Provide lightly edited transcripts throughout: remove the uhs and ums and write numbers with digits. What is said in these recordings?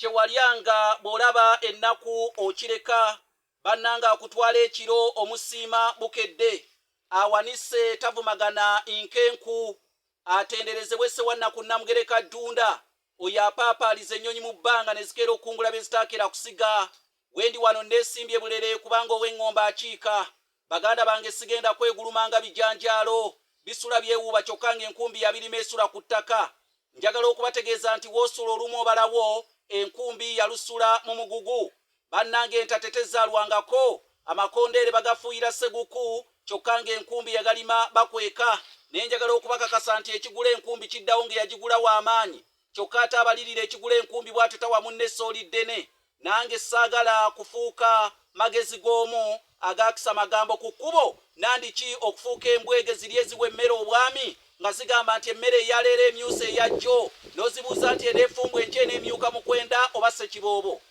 Kye walyanga bw'olaba ennaku okireka. Bannange akutwala ekiro omusiima bukedde. Awanise tavumagana nkenku. Atenderezebwe Ssewannaku Nnamugereka Ddunda. Oyo apaapaaliza ennyonyi mu bbanga ne zikeera okukungula bye zitaakera kusiga. Wendi wano nneesimbye bulere kubanga ow'eŋŋombe akiika. Baganda bange sigenda kweguluma nga bijanjaalo bisula byewuuba kyokka ng'enkumbi yabirima esula ku ttaka. Njagala okubategeeza nti w'osula olumu obalawo enkumbi yalusula mu mugugu. Bannange entate tezaalwangako, amakondeere bagafuuyira sseguku kyokka ng'enkumbi yagalima bakweka. Naye njagala okubakakasa nti ekigula enkumbi kiddawo ng'eyagigula w'amaanyi kyokka ate abalirira ekigula enkumbi bw'atyo tawa munne essooli ddene. Nange saagala kufuuka magezi g'omu agaakisa magambo ku kkubo, nandiki okufuuka embwege ziri eziwa emmere obwami nga zigamba nti emmere eya leero emyuse eya jjo, n'ozibuuza nti eneefumbwa enkya eneemyuka mukwenda oba ssekiboobo?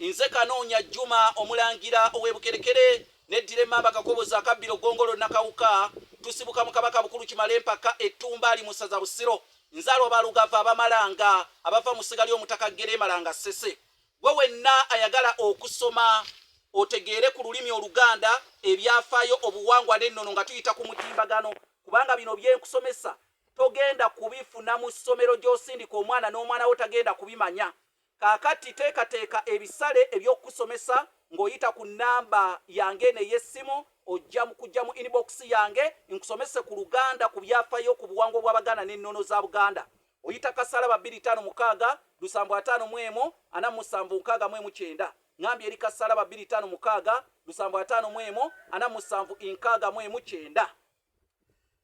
Nze Kanoonya Juma Omulangira ow'e Bukerekere neddira emmamba Kakoboza akabbiro Ggongolo Nakawuka, tusibuka mu Kabaka Bukulu Kimalempaka e Ttumbaali mu ssaza Busiro. Nzaalwa Balugava Abamalanga abava mu ssiga ly'Omutaka Ggere Malanga Ssese. Gwe wenna ayagala okusoma otegeere ku lulimi Oluganda, ebyafaayo, obuwangwa n'ennono nga tuyita ku mutimbagano kubanga bino bye nkusomesa togenda kubifuna mu ssomero gy'osindika omwana n'omwana wo tagenda kubimanya. Kaakati teekateeka ebisale eby'okukusomesa ng'oyita ku nnamba yange eno ey'essimu ojja kujja mu inbox yange nkusomese ku Luganda, ku byafaayo, ku buwangwa bw'Abaganda n'ennono za Buganda. Oyita kasalaba 256 751 47 69. Ngambye eri kasalaba 256 751 47 69.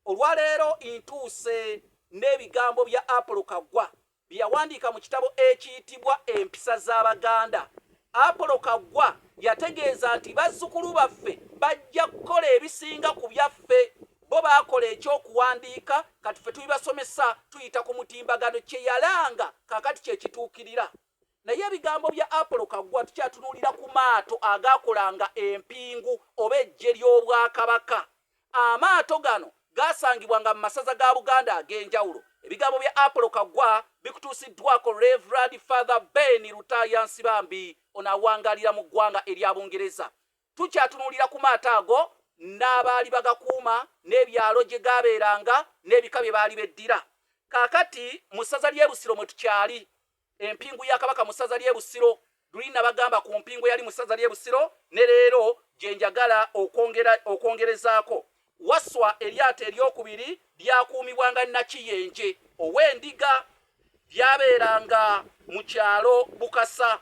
Olwaleero ntuuse n'ebigambo bya Apollo Kaggwa bye yawandiika mu kitabo ekiyitibwa Empisa z'Abaganda. Apollo Kaggwa yategeeza nti bazzukulu baffe bajja kukola ebisinga ku byaffe. Bo baakola eky'okuwandiika kati ffe tubibasomesa tuyita ku mutimbagano kye yalanga kaakati kye kituukirira. Naye ebigambo bya Apollo Kaggwa tukyatunuulira ku maato agaakolanga empingu oba eggye ly'Obwakabaka. Amaato gano gaasangibwanga mu masaza ga Buganda ag'enjawulo. Ebigambo bya Apollo Kaggwa bikutuusiddwako Rev. Father Ben Lutaaya Nsibambi ono awangaalira mu ggwanga erya Bungereza. Tukyatunuulira ku maato ago n'abaali bagakuuma n'ebyalo gye gaabeeranga n'ebika bye baali beddira. Kaakati mu ssaza ly'e Busiro mwe tukyali. Empingu ya Kabaka mu ssaza ly'e Busiro. Luli nabagamba ku mpingu eyali mu ssaza ly'e Busiro ne leero gye njagala okwongera okwongerezaako. Wasswa eryato eryokubiri lyakuumibwanga Nakiyenje ow'Endiga. Lyabeeranga mu kyalo Bukasa.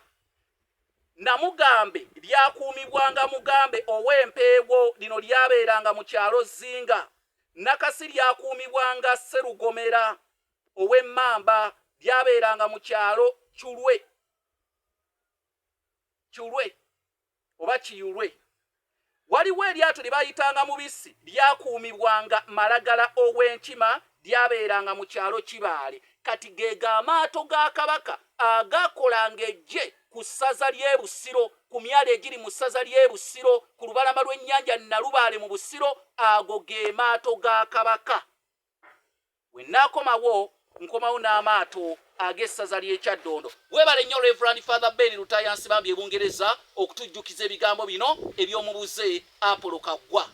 Namugambe lyakuumibwanga Mugambe ow'Empeewo. Lino lyabeeranga mu kyalo Zzinga. Nakasi lyakuumibwanga Sserugomera ow'Emmamba. Lyabeeranga mu kyalo Kyulwe. Kyulwe oba Kiyulwe. Waliwo eryato lye baayitanga Mubisi, lyakuumibwanga Malagala ow'Enkima, lyabeeranga mu kyalo Kibaale. Kati geego amaato ga Kabaka agaakolanga eggye ku ssaza ly'e Busiro, ku myalo egiri mu ssaza ly'e Busiro, ku lubalama lw'ennyanja Nnalubaale mu Busiro, ago ge maato ga Kabaka. Bwe nnaakomawo, nkomawo n'amaato ag'essaza ly'e Kyaddondo. Weebale nnyo Rev. Father Ben Lutaaya Nsibambi e Bungereza okutujjukiza ebigambo bino eby'omubuze Apollo Kaggwa.